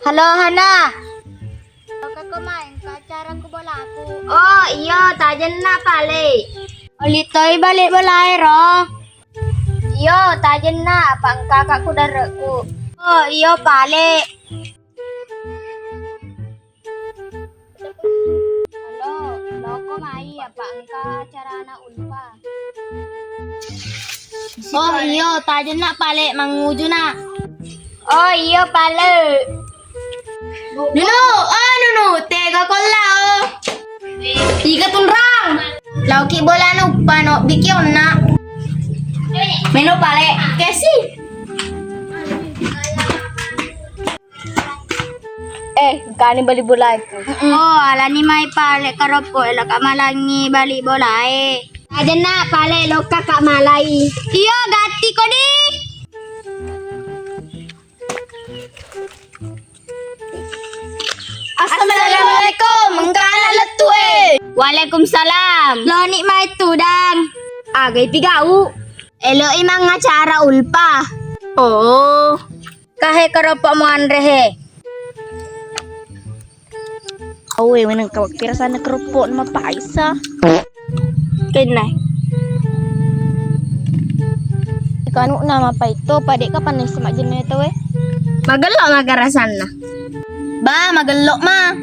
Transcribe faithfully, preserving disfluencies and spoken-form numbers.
Halo, Hana. Lokka ko main ke acara ku bolaku. Oh, iyo, tajenna pale. Oli toi bali bolae ro. Iyo, tajenna, apa engka kakakku darekku. Oh, iyo pale. Halo, loko mai, apa engka acarana Ulfa. Oh, iyo, tajenna pale, manguju na. Oh, iyo pale. Nunu, oh Nunu, tega kolla oh. Tiga tunrang. Lauki bolana uppa no biki onna. Meno pale, kesi. Eh, kani bali bola itu. Oh, alani mai pale karoppo, elo ka malangi bali bolae. Ajenna pale lokka ka malai. Iyo, gatti kodi. Assalamualaikum, engkana lettu e. Waalaikumsalam. Loni mai tudang. Agai pigau. Eloi mangacara Ulfa. Oh. Kahe keropok mu anre he. Awe, meneng kawak pira sana keropok nama paisa. Kenna. Kanu nama paito, padek kapan nih semak jenuh itu we. Magello magarasanna. Ba, magello ma.